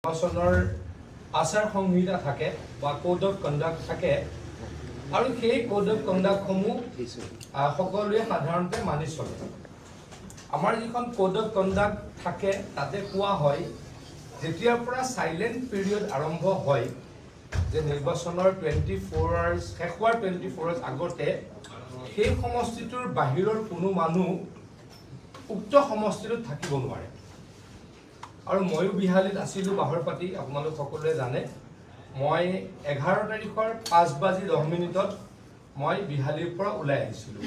নিৰ্বাচনৰ আচাৰ সংহিতা থাকে বা কোড অফ কণ্ডাক্ট থাকে আৰু সেই কোড অফ কণ্ডাক্টসমূহ সকলোৱে সাধাৰণতে মানি চলে। আমাৰ যিখন কোড অফ কণ্ডাক্ট থাকে তাতে কোৱা হয়, যেতিয়াৰ পৰা চাইলেণ্ট পিৰিয়ড আৰম্ভ হয়, যে নিৰ্বাচনৰ 24 আৱাৰ্ছ শেষ হোৱাৰ 24 আৱাৰ্ছ আগতে সেই সমষ্টিটোৰ বাহিৰৰ কোনো মানুহ উক্ত সমষ্টিটোত থাকিব নোৱাৰে। আৰু ময়ো বিহালীত আছিলোঁ বাহৰ পাতি, আপোনালোক সকলোৱে জানে। মই 11 তাৰিখৰ 5:10 মই বিহালীৰ পৰা ওলাই আহিছিলোঁ।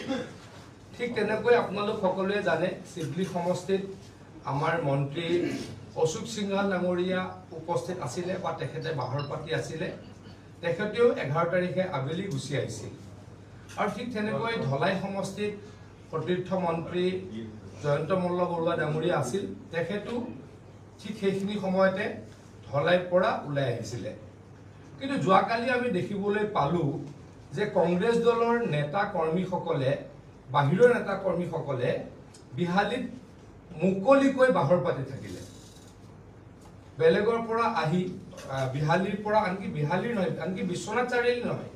ঠিক তেনেকৈ আপোনালোক সকলোৱে জানে, চিদলী সমষ্টিত আমাৰ মন্ত্ৰী অশোক সিংহাল ডাঙৰীয়া উপস্থিত আছিলে বা তেখেতে বাহৰ পাতি আছিলে, তেখেতেও 11 তাৰিখে আবেলি গুচি আহিছিল। আৰু ঠিক তেনেকৈ ধলাই সমষ্টিত সতীৰ্থ মন্ত্ৰী জয়ন্ত মল্ল বৰুৱা ডাঙৰীয়া আছিল, তেখেতো ঠিক সেইখিনি সময়তে ধলাইৰ পৰা ওলাই আহিছিলে। কিন্তু যোৱাকালি আমি দেখিবলৈ পালোঁ যে কংগ্ৰেছ দলৰ নেতা কৰ্মীসকলে, বাহিৰৰ নেতা কৰ্মীসকলে বিহালীত মুকলিকৈ বাহৰ পাতি থাকিলে। বেলেগৰ পৰা আহি বিহালীৰ পৰা, আনকি বিহালীৰ নহয়, আনকি বিশ্বনাথ চাৰিআলি নহয়,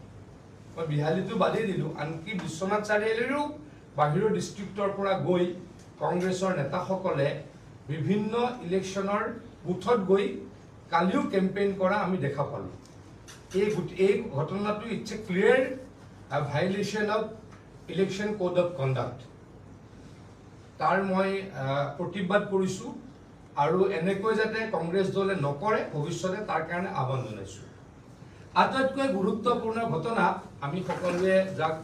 মই বিহালীটো বাদেই দিলোঁ, আনকি বিশ্বনাথ চাৰিআলিৰো বাহিৰৰ ডিষ্ট্ৰিক্টৰ পৰা গৈ কংগ্ৰেছৰ নেতাসকলে বিভিন্ন ইলেকশ্যনৰ বুথত গৈ কালিও কেম্পেইন কৰা আমি দেখা পালোঁ। এই ঘটনাটো it's a clear violation of election code of conduct. তাৰ মই প্ৰতিবাদ কৰিছোঁ আৰু এনেকৈ যাতে কংগ্ৰেছ দলে নকৰে ভৱিষ্যতে তাৰ কাৰণে আহ্বান জনাইছোঁ। আটাইতকৈ গুৰুত্বপূৰ্ণ ঘটনা, আমি সকলোৱে যাক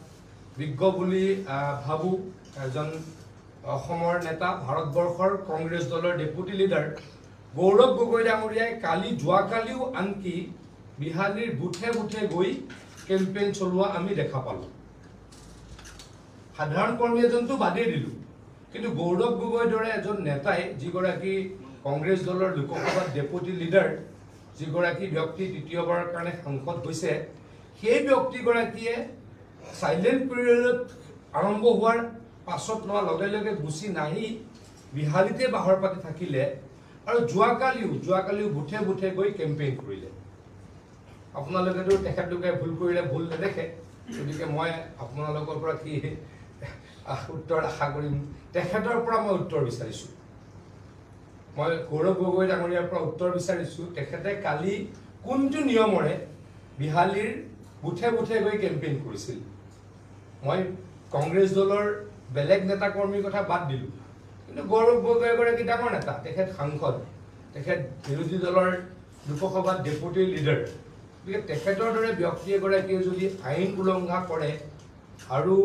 বিজ্ঞ বুলি ভাবোঁ, এজন অসমৰ নেতা, ভাৰতবৰ্ষৰ কংগ্ৰেছ দলৰ ডেপুটি লিডাৰ গৌৰৱ গগৈ ডাঙৰীয়াই কালি, যোৱাকালিও আনকি বিহালীৰ বুথে বুথে গৈ কেম্পেইন চলোৱা আমি দেখা পালোঁ। সাধাৰণ কৰ্মী এজনটো বাদেই দিলোঁ, কিন্তু গৌৰৱ গগৈৰ দৰে এজন নেতাই, যিগৰাকী কংগ্ৰেছ দলৰ লোকসভাত ডেপুটি লিডাৰ, যিগৰাকী ব্যক্তি দ্বিতীয়বাৰৰ কাৰণে সাংসদ হৈছে, সেই ব্যক্তিগৰাকীয়ে চাইলেণ্ট পিৰিয়ডত আৰম্ভ হোৱাৰ পাছত লোৱাৰ লগে লগে গুচি নাহি বিহালীতে বাহৰ পাতি থাকিলে আৰু যোৱাকালিও বুথে বুথে গৈ কেম্পেইন কৰিলে। আপোনালোকেতো তেখেতলোকে ভুল কৰিলে ভুল নেদেখে, গতিকে মই আপোনালোকৰ পৰা কি উত্তৰ আশা কৰিম? তেখেতৰ পৰা মই উত্তৰ বিচাৰিছোঁ, মই গৌৰৱ গগৈ ডাঙৰীয়াৰ পৰা উত্তৰ বিচাৰিছোঁ, তেখেতে কালি কোনটো নিয়মৰে বিহালীৰ বুথে বুথে গৈ কেম্পেইন কৰিছিল। মই কংগ্ৰেছ দলৰ বেলেগ নেতা কৰ্মীৰ কথা বাদ দিলোঁ, কিন্তু গৌৰৱ গগৈ এগৰাকী ডাঙৰ নেতা, তেখেত সাংসদ, তেখেত বিৰোধী দলৰ লোকসভাত ডেপুটি লিডাৰ, গতিকে তেখেতৰ দৰে ব্যক্তি এগৰাকীয়ে যদি আইন উলংঘা কৰে আৰু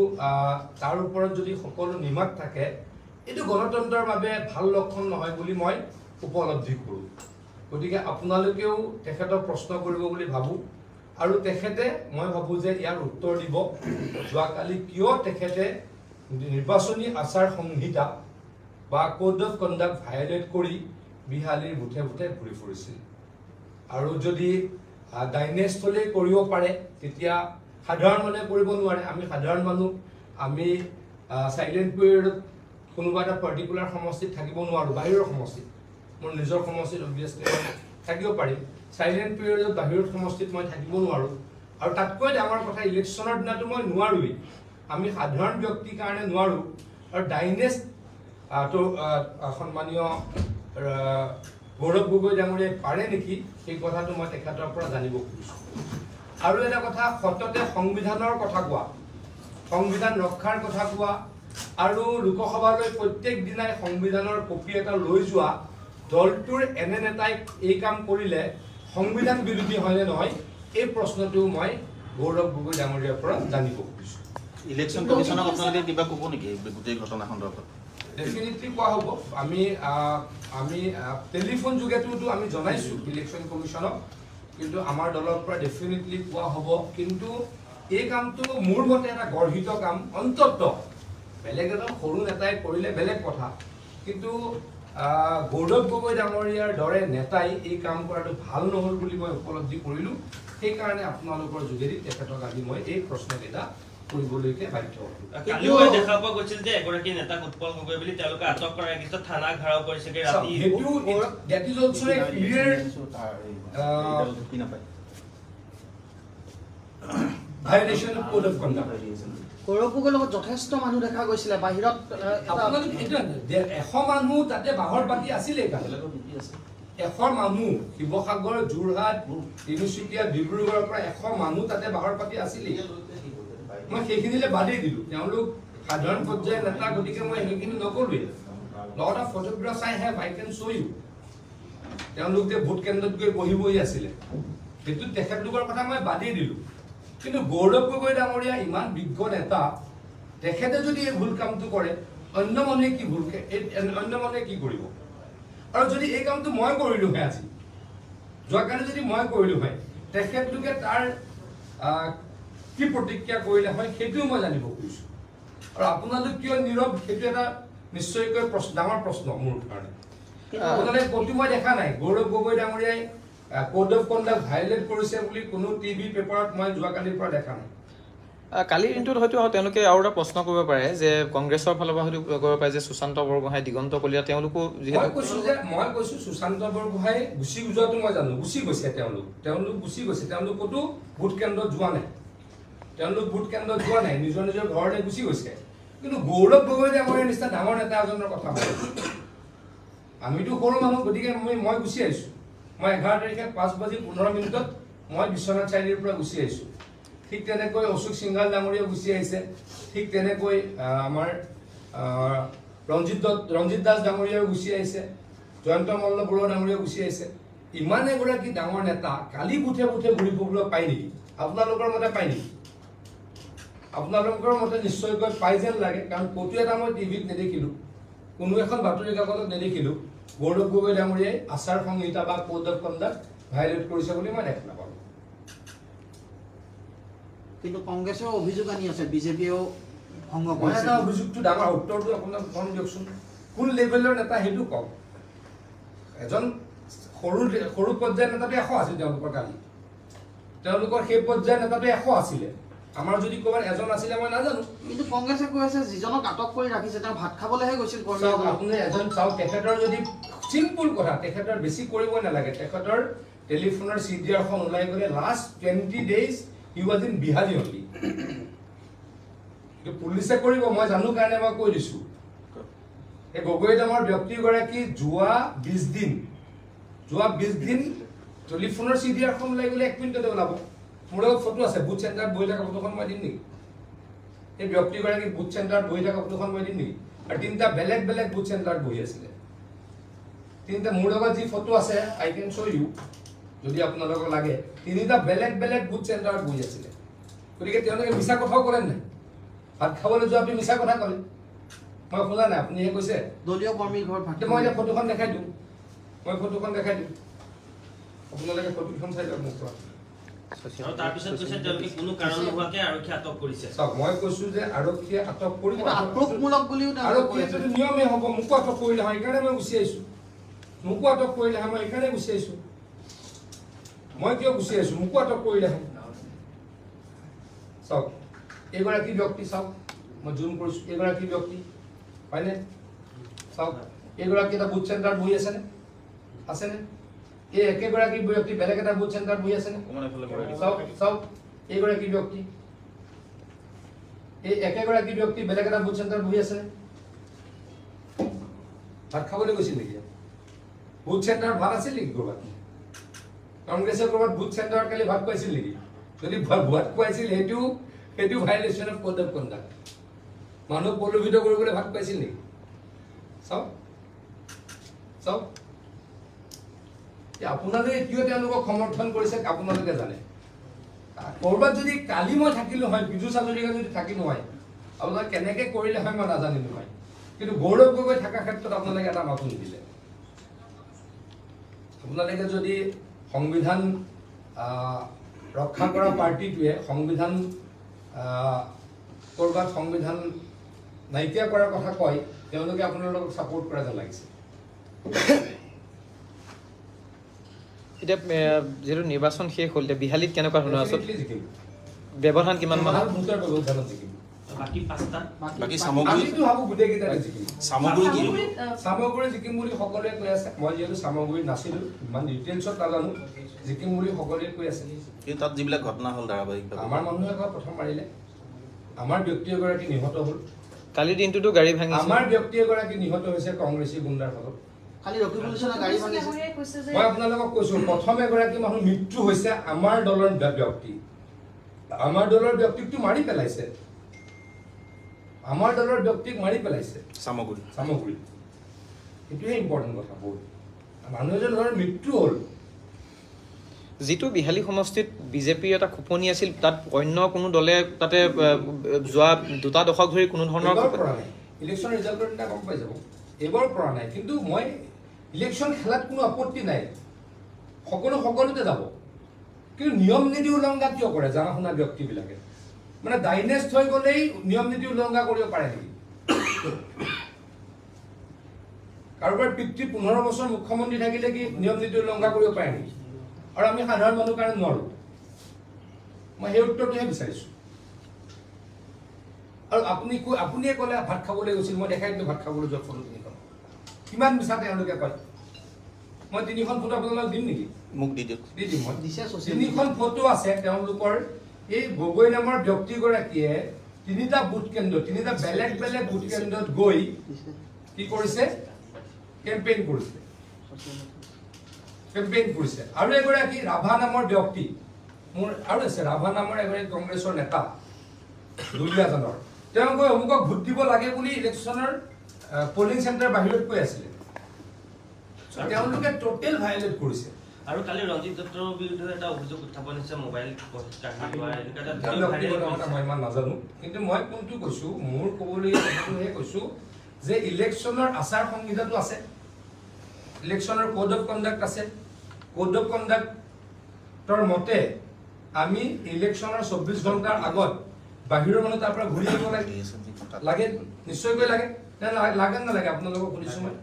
তাৰ ওপৰত যদি সকলো নিমাত থাকে, এইটো গণতন্ত্ৰৰ বাবে ভাল লক্ষণ নহয় বুলি মই উপলব্ধি কৰোঁ। গতিকে আপোনালোকেও তেখেতক প্ৰশ্ন কৰিব বুলি ভাবোঁ আৰু তেখেতে মই ভাবোঁ যে ইয়াৰ উত্তৰ দিব। যোৱাকালি কিয় তেখেতে নিৰ্বাচনী আচাৰ সংহিতা বা কোড অফ কণ্ডাক্ট ভায়লেট কৰি বিহালীৰ বুথে বুথে ঘূৰি ফুৰিছিল? আৰু যদি ডাইনেস্থলেই কৰিব পাৰে, তেতিয়া সাধাৰণ মানুহে কৰিব নোৱাৰে। আমি সাধাৰণ মানুহ, আমি চাইলেণ্ট পিৰিয়ডত কোনোবা এটা পাৰ্টিকুলাৰ সমষ্টিত থাকিব নোৱাৰোঁ। বাহিৰৰ সমষ্টিত, মোৰ নিজৰ সমষ্টিত অভিয়াছলি মই থাকিব পাৰিম, চাইলেণ্ট পিৰিয়ডত বাহিৰৰ সমষ্টিত মই থাকিব নোৱাৰোঁ। আৰু তাতকৈ ডাঙৰ কথা, ইলেকশ্যনৰ দিনাতো মই নোৱাৰোৱেই, আমি সাধাৰণ ব্যক্তিৰ কাৰণে নোৱাৰোঁ। আৰু ডাইনেষ্ট তো সন্মানীয় গৌৰৱ গগৈ ডাঙৰীয়াই পাৰে নেকি, সেই কথাটো মই তেখেতৰ পৰা জানিব খুজিছোঁ। আৰু এটা কথা, সততে সংবিধানৰ কথা কোৱা, সংবিধান ৰক্ষাৰ কথা কোৱা আৰু লোকসভালৈ প্ৰত্যেক দিনাই সংবিধানৰ কপি এটা লৈ যোৱা দলটোৰ এনে নেতাই এই কাম কৰিলে সংবিধান বিৰোধী হয়নে নহয়, এই প্ৰশ্নটো মই গৌৰৱ গগৈ ডাঙৰীয়াৰ পৰা জানিব খুজিছোঁ। ইলেকশ্যন কমিশ্যনক আপোনালোকে কিবা ক'ব নেকি গোটেই ঘটনা সন্দৰ্ভত? ডেফিনেটলি কোৱা হ'ব। আমি আমি টেলিফোন যোগেতো আমি জনাইছোঁ ইলেকশ্যন কমিশ্যনক, কিন্তু আমাৰ দলৰ পৰা ডেফিনেটলি কোৱা হ'ব। কিন্তু এই কামটো মোৰ মতে এটা গৰ্হিত কাম। অন্ততঃ বেলেগ এজন সৰু নেতাই কৰিলে বেলেগ কথা, কিন্তু গৌৰৱ গগৈ ডাঙৰীয়াৰ দৰে নেতাই এই কাম কৰাটো ভাল নহ'ল বুলি মই উপলব্ধি কৰিলোঁ। সেইকাৰণে আপোনালোকৰ যোগেদি তেখেতক আজি মই এই প্ৰশ্নকেইটা কৰিবলৈকে বাধ্য হ'লো। কালিও দেখা পোৱা গৈছিল যে এগৰাকী নেতাক উৎপল গগৈ বুলি তেওঁলোকে আটক কৰাৰ পিছত থানা ঘেৰাও কৰিছেগে ৰাতি। সেইটো that is also a clear violation of code of conduct. Gaurav গগৈৰ লগত যথেষ্ট মানুহ দেখা গৈছিলে বাহিৰত। আপোনালোক 100 মানুহ তাতে বাহৰ পাতি আছিলে। 100 মানুহ শিৱসাগৰ, যোৰহাট, তিনিচুকীয়া, ডিব্ৰুগড়ৰ পৰা 100 মানুহ তাতে বাহৰ পাতি আছিলেই। মই সেইখিনিলৈ বাদেই দিলোঁ, তেওঁলোক সাধাৰণ পৰ্যায়ৰ নেতা, গতিকে মই সেইখিনি নক'লোৱেই। Lot of photographs I have, I can show you. তেওঁলোক যে ভোট কেন্দ্ৰত গৈ বহি বহি আছিলে, সেইটো তেখেতলোকৰ কথা মই বাদেই দিলোঁ। কিন্তু গৌৰৱ গগৈ ডাঙৰীয়া ইমান বিজ্ঞ নেতা, তেখেতে যদি এই ভুল কামটো কৰে, অন্য মানুহে কি ভুল, অন্য মানুহে কি কৰিব? আৰু যদি এই কামটো মই কৰিলোঁ হয়, আজি যোৱাকালি যদি মই কৰিলোঁ হয়, তেখেতলোকে তাৰ কি প্ৰতিক্ৰিয়া কৰিলে হয় সেইটোও মই জানিব খুজিছোঁ। আৰু আপোনালোক কিয় নীৰৱ, সেইটো এটা নিশ্চয়কৈ প্ৰশ্ন, ডাঙৰ প্ৰশ্ন মোৰ কাৰণে। আপোনালোকে ক'তো মই দেখা নাই গৌৰৱ গগৈ ডাঙৰীয়াই কোড অফ কণ্ডাক্ট ভায়লেট কৰিছে বুলি কোনো টিভি পেপাৰত মই যোৱাকালিৰ পৰা দেখা নাই। কালিৰ দিনটোত হয়তো তেওঁলোকে আৰু এটা প্ৰশ্ন কৰিব পাৰে যে কংগ্ৰেছৰ ফালৰ পৰা হয়তো কৰিব পাৰে যে সুশান্ত বৰগোহাঁই, দিগন্ত কলিতা তেওঁলোকো যিহেতু মই কৈছোঁ সুশান্ত বৰগোহাঁই গুচি যোৱাটো মই জানো, গুচি গৈছে তেওঁলোক, তেওঁলোক গুচি গৈছে, তেওঁলোক ক'তো ভোট কেন্দ্ৰত যোৱা নাই, তেওঁলোক ভোট কেন্দ্ৰত যোৱা নাই, নিজৰ নিজৰ ঘৰলৈ গুচি গৈছে। কিন্তু গৌৰৱ গগৈ ডাঙৰীয়াৰ নিচিনা ডাঙৰ নেতা এজনৰ কথা কৈছোঁ, আমিতো সৰু মানুহ, গতিকে মই গুচি আহিছোঁ। মই 11 তাৰিখে 5:15 মই বিশ্বনাথ চাৰিআলিৰ পৰা গুচি আহিছোঁ। ঠিক তেনেকৈ অশোক সিংঘাল ডাঙৰীয়া গুচি আহিছে, ঠিক তেনেকৈ আমাৰ ৰঞ্জিত দাস ডাঙৰীয়াও গুচি আহিছে, জয়ন্ত মল্ল বৰুৱা ডাঙৰীয়াও গুচি আহিছে। ইমান এগৰাকী ডাঙৰ নেতা কালি বুথে বুথে ঘূৰি ফুৰিবলৈ পায় নেকি? আপোনালোকৰ মতে পায় নেকি? আপোনালোকৰ মতে নিশ্চয়কৈ পাই যেন লাগে, কাৰণ ক'তো এটা মই টিভিত নেদেখিলোঁ, কোনো এখন বাতৰি কাকতত নেদেখিলোঁ গৌৰৱ গগৈ ডাঙৰীয়াই আচাৰ সংহিতা বা কোড অফ কণ্ডাক্ট ভায়লেট কৰিছে বুলি মই দেখা নাপালোঁ। কিন্তু কংগ্ৰেছৰ অভিযোগ আনি আছে, বিজেপিয়েও ভংগ কৰিছে। এটা অভিযোগটো ডাঙৰ, উত্তৰটো আপোনাক কম দিয়কচোন, কোন লেভেলৰ নেতা সেইটো কওক। এজন সৰু সৰু পৰ্যায়ৰ নেতাটো 100 আছিল তেওঁলোকৰ, কালি তেওঁলোকৰ সেই পৰ্যায়ৰ নেতাটো 100 আছিলে। আমাৰ যদি ক'ৰবাত এজন আছিলে মই নাজানো। কিন্তু কংগ্ৰেছে কৈ আছে যিজনক আটক কৰি ৰাখিছে তেওঁ ভাত খাবলৈহে গৈছিল। আপুনি এজন চাওক, তেখেতৰ যদি চিম্পুল কথা, তেখেতৰ বেছি কৰিব নালাগে, তেখেতৰ টেলিফোনৰ চি ডি আৰখন ওলাই গ'লে last 20 days he was in Bihali only. পুলিচে কৰিব, মই জানো কাৰণে মই কৈ দিছোঁ। এই গগৈ নামৰ ব্যক্তিগৰাকী যোৱা 20 দিন টেলিফোনৰ চি ডি আৰখন ওলাই গ'লে 1 মিনিটতে ওলাব। মোৰ লগত ফটো আছে, বুথ চেণ্টাৰত বহি থকা ফটোখন মই দিম নেকি? এই ব্যক্তিগৰাকী বুথ চেণ্টাৰত বহি থকা ফটোখন মই দিম নেকি? আৰু 3টা বেলেগ বেলেগ বুথ চেণ্টাৰত বহি আছিলে, 3টা। মোৰ লগত যি ফটো আছে আই কেন শ্ব' ইউ যদি আপোনালোকক লাগে। 3টা বেলেগ বেলেগ বুথ চেণ্টাৰত বহি আছিলে। গতিকে তেওঁলোকে মিছা কথাও ক'লে নাই? ভাত খাবলৈ যোৱা আপুনি মিছা কথা ক'লে, মই শুনা নাই, আপুনিহে কৈছে। দলীয় কৰ্মীৰ ঘৰত ভাত। মই এতিয়া ফটোখন দেখাই দিওঁ, মই ফটোখন দেখাই দিওঁ, আপোনালোকে ফটোখন চাই লওক মোক পৰা। মই কৈছো যে আৰক্ষীয়ে আটক কৰিব, আৰক্ষীয়ে নিয়মে হ'ব, মোকো আটক কৰিলে হয়, সেইকাৰণে মই গুচি আহিছো। মোকো আটক কৰিলে হয়, মই সেইকাৰণে গুচি আহিছো। মই কিয় গুচি আহিছো? মোকো আটক কৰিলে হয়। চাওক এইগৰাকী ব্যক্তি, চাওক মই জুম কৰিছো, এইগৰাকী ব্যক্তি হয়নে? চাওক এইগৰাকী এটা বুথ চেণ্টাৰত বহি আছেনে? আছেনে? এই একেগৰাকী ব্যক্তি বেলেগ এটা বুথ চেণ্টাৰত বহি আছেনে? চাওক চাওক এইগৰাকী ব্যক্তি, এই একেগৰাকী ব্যক্তি বেলেগ এটা বুথ চেণ্টাৰত বহি আছেনে? ভাত খাবলৈ গৈছিল নেকি? বুথ চেণ্টাৰত ভাত আছিল নেকি ক'ৰবাত? কংগ্ৰেছে ক'ৰবাত বুথ চেণ্টাৰত কালি ভাত খুৱাইছিল নেকি? যদি ভাত খুৱাইছিল সেইটো violation of code of conduct. মানুহ প্ৰলোভিত কৰিবলৈ ভাত খুৱাইছিল নেকি? চাওক চাওক আপোনালোকে কিয় তেওঁলোকক সমৰ্থন কৰিছে আপোনালোকে জানে। ক'ৰবাত যদি কালি মই থাকিলো হয়, পীযুষ হাজৰিকা যদি থাকিলো হয়, আপোনালোকে কেনেকৈ কৰিলে হয় মই নাজানিলো হয়। কিন্তু গৌৰৱ গগৈ থকাৰ ক্ষেত্ৰত আপোনালোকে এটা মাতো নিদিলে। আপোনালোকে যদি সংবিধান ৰক্ষা কৰা পাৰ্টিটোৱে সংবিধান ক'ৰবাত সংবিধান নাইকিয়া কৰাৰ কথা কয়, তেওঁলোকে আপোনালোকক ছাপোৰ্ট কৰা যেন লাগিছে। এতিয়া যিহেতু নিৰ্বাচন শেষ হ'ল, এতিয়া বিহালীত কেনেকুৱা ধৰণৰ আছে ব্যৱধান? কিমান মান ভোটৰ ব্যৱধানত জিকিম? বাকী পাঁচটা বাকী সামগ্ৰী আমিতো ভাবো গোটেইকেইটাতে জিকিম। সামগ্ৰী কি সামগ্ৰী জিকিম বুলি সকলোৱে কৈ আছে। মই যিহেতু সামগ্ৰী নাছিলোঁ, ইমান ডিটেইলছত নাজানো, জিকিম বুলি সকলোৱে কৈ আছে। কিন্তু তাত যিবিলাক ঘটনা হ'ল ধাৰাবাহিকভাৱে, আমাৰ মানুহে আকৌ প্ৰথম মাৰিলে, আমাৰ ব্যক্তি এগৰাকী নিহত হ'ল। কালিৰ দিনটোতো গাড়ী ভাঙিছে, আমাৰ ব্যক্তি এগৰাকী নিহত হৈছে কংগ্ৰেছী গুণ্ডাৰ ফলত। খালি ৰকিবুল হুছেইনৰ গাড়ী ভাঙিছে। মই আপোনালোকক কৈছো, প্ৰথম এগৰাকী মানুহ মৃত্যু হৈছে আমাৰ দলৰ ব্যক্তি, আমাৰ দলৰ ব্যক্তিকটো মাৰি পেলাইছে, আমাৰ দলৰ ব্যক্তিক মাৰি পেলাইছে সামগ্ৰী সামগ্ৰী। সেইটোহে ইম্পৰ্টেণ্ট কথা। বহুত মানুহ এজনৰ মৃত্যু হ'ল। যিটো বিহালী সমষ্টিত বিজেপিৰ এটা খোপনি আছিল, তাত অন্য কোনো দলে তাতে যোৱা দুটা দশক ধৰি কোনো ধৰণৰ কৰা নাই। ইলেকশ্যন ৰিজাল্টৰ দিনা গম পাই যাব, এইবাৰ পৰা নাই। কিন্তু মই ইলেকশ্যন খেলাত কোনো আপত্তি নাই, সকলো সকলোতে যাব, কিন্তু নিয়ম নীতি উলংঘা কিয় কৰে জানা শুনা ব্যক্তিবিলাকে? মানে ডাইনেষ্ট হৈ গ'লেই নিয়ম নীতি উলংঘা কৰিব পাৰে নেকি? কাৰোবাৰ পিতৃ 15 বছৰ মুখ্যমন্ত্ৰী থাকিলে কি নিয়ম নীতি উলংঘা কৰিব পাৰে নেকি? আৰু আমি সাধাৰণ মানুহ কাৰণে নোৱাৰোঁ? মই সেই উত্তৰটোহে বিচাৰিছোঁ। আৰু আপুনিয়ে ক'লে ভাত খাবলৈ গৈছিল, মই দেখাই দিলোঁ ভাত খাবলৈ যোৱা ফটো তিনিখন। কিমান মিছা তেওঁলোকে কয়। মই তিনিখন ফটো আপোনালোকক দিম নেকি? মোক দি দিয়ক। দি দিম মই। তিনিখন ফটো আছে তেওঁলোকৰ। এই গগৈ নামৰ ব্যক্তিগৰাকীয়ে তিনিটা বুথ কেন্দ্ৰ, তিনিটা বেলেগ বেলেগ বুথ কেন্দ্ৰত গৈ কি কৰিছে? কেম্পেইন কৰিছে, কেম্পেইন কৰিছে। আৰু এগৰাকী ৰাভা নামৰ ব্যক্তি, মোৰ আৰু আছে ৰাভা নামৰ এগৰাকী কংগ্ৰেছৰ নেতা দুলীয়াজানৰ, তেওঁ গৈ অমুকক ভোট দিব লাগে বুলি ইলেকশ্যনৰ পলিং চেণ্টাৰ বাহিৰত কৈ আছিলে। তেওঁলোকে টোটেল ভায়লেট কৰিছে। আৰু কালি ৰঞ্জিত দত্তৰ বিৰুদ্ধে এটা অভিযোগ উত্থাপন হৈছে, মোবাইল মই ইমান নাজানো, কিন্তু মই কোনটো কৈছোঁ, মোৰ ক'বলগীয়া কথাটোহে কৈছোঁ যে ইলেকশ্যনৰ আচাৰ সংহিতাটো আছে, ইলেকশ্যনৰ কোড অফ কণ্ডাক্ট আছে। কোড অফ কণ্ডাক্টৰ মতে আমি ইলেকশ্যনৰ 24 ঘণ্টাৰ আগত বাহিৰৰ মানুহ তাৰ পৰা ঘূৰি আহিব লাগে, লাগে নিশ্চয়কৈ লাগে নে লাগে নালাগে? আপোনালোকক সুধিছোঁ মই,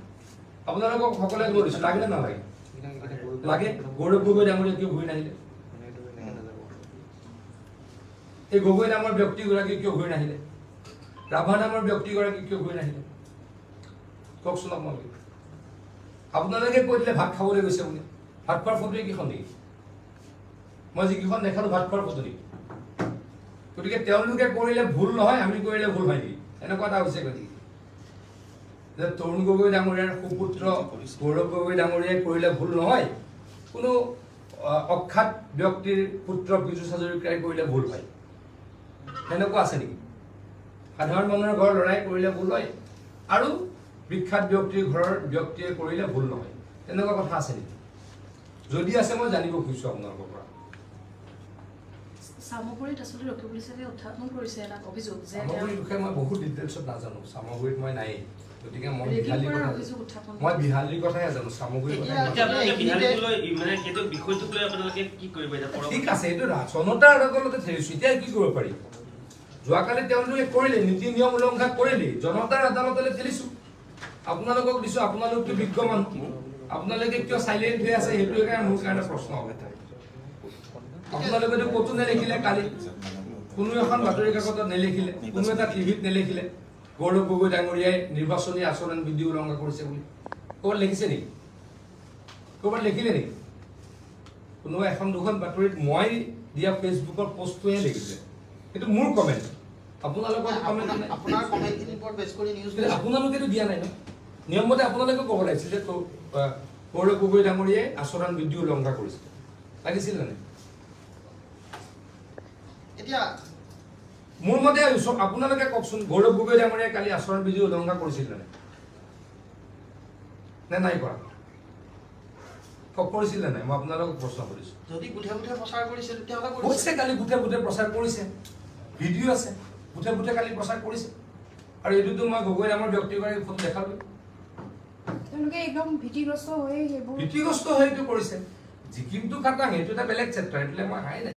আপোনালোকক সকলোৱে সুধিছোঁ, লাগে নে নালাগে? লাগে। গৌৰৱ গগৈ ডাঙৰীয়া কিয় ঘূৰি নাহিলে? এই গগৈ নামৰ ব্যক্তিগৰাকী কিয় ঘূৰি নাহিলে? ৰাভা নামৰ ব্যক্তিগৰাকী কিয় ঘূৰি নাহিলে? কওকচোন আপোনালোকে। আপোনালোকে কৈ দিলে ভাত খাবলৈ গৈছে বুলি, ভাত খোৱাৰ ফটো এইকেইখন নেকি? মই যিকেইখন দেখালো ভাত খোৱাৰ ফটো নেকি? গতিকে তেওঁলোকে কৰিলে ভুল নহয়, আমি কৰিলে ভুল হয় নেকি? এনেকুৱা এটা হৈছে। গতিকে যে তৰুণ গগৈ ডাঙৰীয়াৰ সুপুত্ৰ গৌৰৱ গগৈ ডাঙৰীয়াই কৰিলে ভুল নহয়, কোনো অখ্যাত ব্যক্তিৰ পুত্ৰ পীযুষ হাজৰিকাই কৰিলে ভুল হয়, তেনেকুৱা আছে নেকি? সাধাৰণ মানুহৰ ঘৰৰ ল'ৰাই কৰিলে ভুল হয় আৰু বিখ্যাত ব্যক্তিৰ ঘৰৰ ব্যক্তিয়ে কৰিলে ভুল নহয়, তেনেকুৱা কথা আছে নেকি? যদি আছে মই জানিব খুজিছোঁ আপোনালোকৰ পৰা। সামগ্ৰীত আচলতে ৰকিবুল হুছেইনে উত্থাপন কৰিছে এটা অভিযোগ যে সামগ্ৰীৰ বিষয়ে মই বহুত ডিটেইলছত নাজানো, সামগ্ৰীত মই নাই, গতিকে মই বিহালীৰ কথা, মই বিহালীৰ কথাহে জানো, সামগ্ৰীৰ কথা। ঠিক আছে, এইটো জনতাৰ আদালতে ঠেলিছোঁ, এতিয়া কি কৰিব পাৰি? যোৱাকালি তেওঁলোকে কৰিলে নীতি নিয়ম উলংঘা কৰিলে, জনতাৰ আদালতলৈ ঠেলিছোঁ, আপোনালোকক দিছোঁ, আপোনালোকতো বিজ্ঞ মানুহ, আপোনালোকে কিয় চাইলেণ্ট হৈ আছে সেইটো কাৰণে মোৰ কাৰণে প্ৰশ্ন। আপোনালোকেতো ক'তো নেলিখিলে, কালি কোনো এখন বাতৰি কাকতত নেলিখিলে, কোনো এটা টিভিত নেলিখিলে গৌৰৱ গগৈ ডাঙৰীয়াই নিৰ্বাচনী আচৰণ বিধি উলংঘা কৰিছে বুলি। ক'ৰবাত লিখিছে নেকি? ক'ৰবাত লিখিলে নেকি? কোনোবা এখন দুখন বাতৰিত মই দিয়া ফেচবুকৰ পষ্টটোহে লিখিছে, সেইটো মোৰ কমেণ্ট, আপোনালোকৰ কমেণ্ট নাই। আপোনালোকেতো দিয়া নাই ন? নিয়মমতে আপোনালোকে ক'ব লাগিছিল যে গৌৰৱ গগৈ ডাঙৰীয়াই আচৰণ বিধি উলংঘা কৰিছে, লাগিছিল নে নাই? এতিয়া মোৰ মতে আপোনালোকে কওকচোন, গৌৰৱ গগৈ ডাঙৰীয়াই কালি আচৰণ বিধি উলংঘা কৰিছিল নে নে নাই কৰা? কৰিছিল নে নাই? মই আপোনালোকক প্ৰশ্ন কৰিছোঁ। যদি গুঠে গুঠে প্ৰচাৰ কৰিছে তেতিয়াহ'লে কৰিছে, কালি গুঠে গুঠে প্ৰচাৰ কৰিছে, ভিডিঅ' আছে, গুঠে গুঠে কালি প্ৰচাৰ কৰিছে। আৰু এইটোতো মই গগৈ নামৰ ব্যক্তিগৰাকীৰ ফটো দেখালোঁ। তেওঁলোকে একদম ভীতিগ্ৰস্ত হৈ সেইবোৰ ভীতিগ্ৰস্ত হৈ এইটো কৰিছে। জিকিমটো খাটাং, সেইটো এটা বেলেগ চেপ্টাৰ, সেইটোলৈ মই হাই নাই।